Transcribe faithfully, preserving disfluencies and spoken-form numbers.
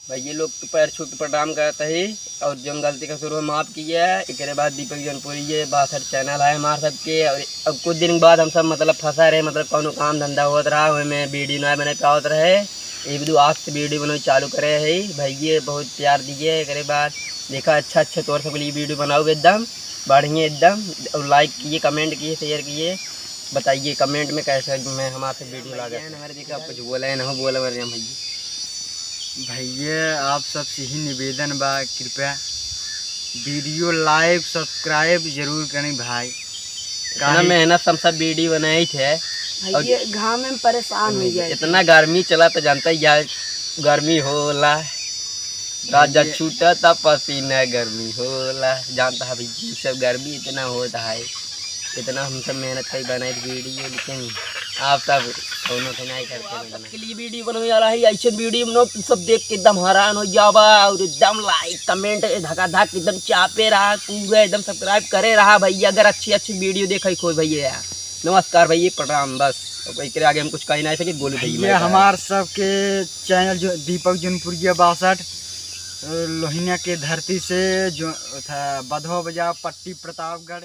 भैया लोग के पैर छू के प्रणाम करत ही और जौन गलती का शुरू माफ किया। एकरे बाद दीपक जौनपुरी ये बासठ चैनल है हमार सबके। और अब कुछ दिन बाद हम सब मतलब फंसा रहे, मतलब कौनो काम धंधा होत रहा, ओमे वीडियो ना बना पावत रहे। ये भी आज से वीडियो बनावे चालू करे है। भैया बहुत प्यार दिए। एकरे बाद देखा अच्छा अच्छा तौर से वीडियो बनाओ एकदम बढ़िया एकदम। और लाइक किए, कमेंट किए, शेयर किए, बताइए कमेंट में कैसे मैं हमारे वीडियो लागत है। हमारे देखा कुछ बोला है ना, बोला मर भैया। भैया आप सबसे ही निवेदन बा, कृपया वीडियो लाइक सब्सक्राइब जरूर करें भाई। इतना काहे मेहनत से हम सब वीडियो बनाई थे। और भैया घाम में परेशान हो जाए। इतना गर्मी चला तो जानता ही यार, गर्मी होला, राजा ये छूटा था पसीना, गर्मी होला, जानता है भाई, ये सब गर्मी इतना होता है। इतना हम सब मेहनत करी बनाई वीडियो, लेकिन आप सब कौनो के नहीं करते आप मेहनत। सबके लिए वीडियो बनवे वाला है, ऐसे वीडियो बनाओ, तू सब देख के एकदम हैरान हो जावा और एकदम लाइक कमेंट धका धक एकदम चापे रहा, पूरा एकदम सब्सक्राइब करे रहा भैया, अगर अच्छी अच्छी वीडियो देखे कोई भैया। नमस्कार भैया, प्रणाम। बस अब एकरे आगे हम कुछ कही नहीं सके, गोलू भैया भैया। हमार सबके चैनल जो दीपक जौनपुरिया बासठ, लोहिया के धरती से जो था, बधवा बाजार, पट्टी प्रतापगढ़।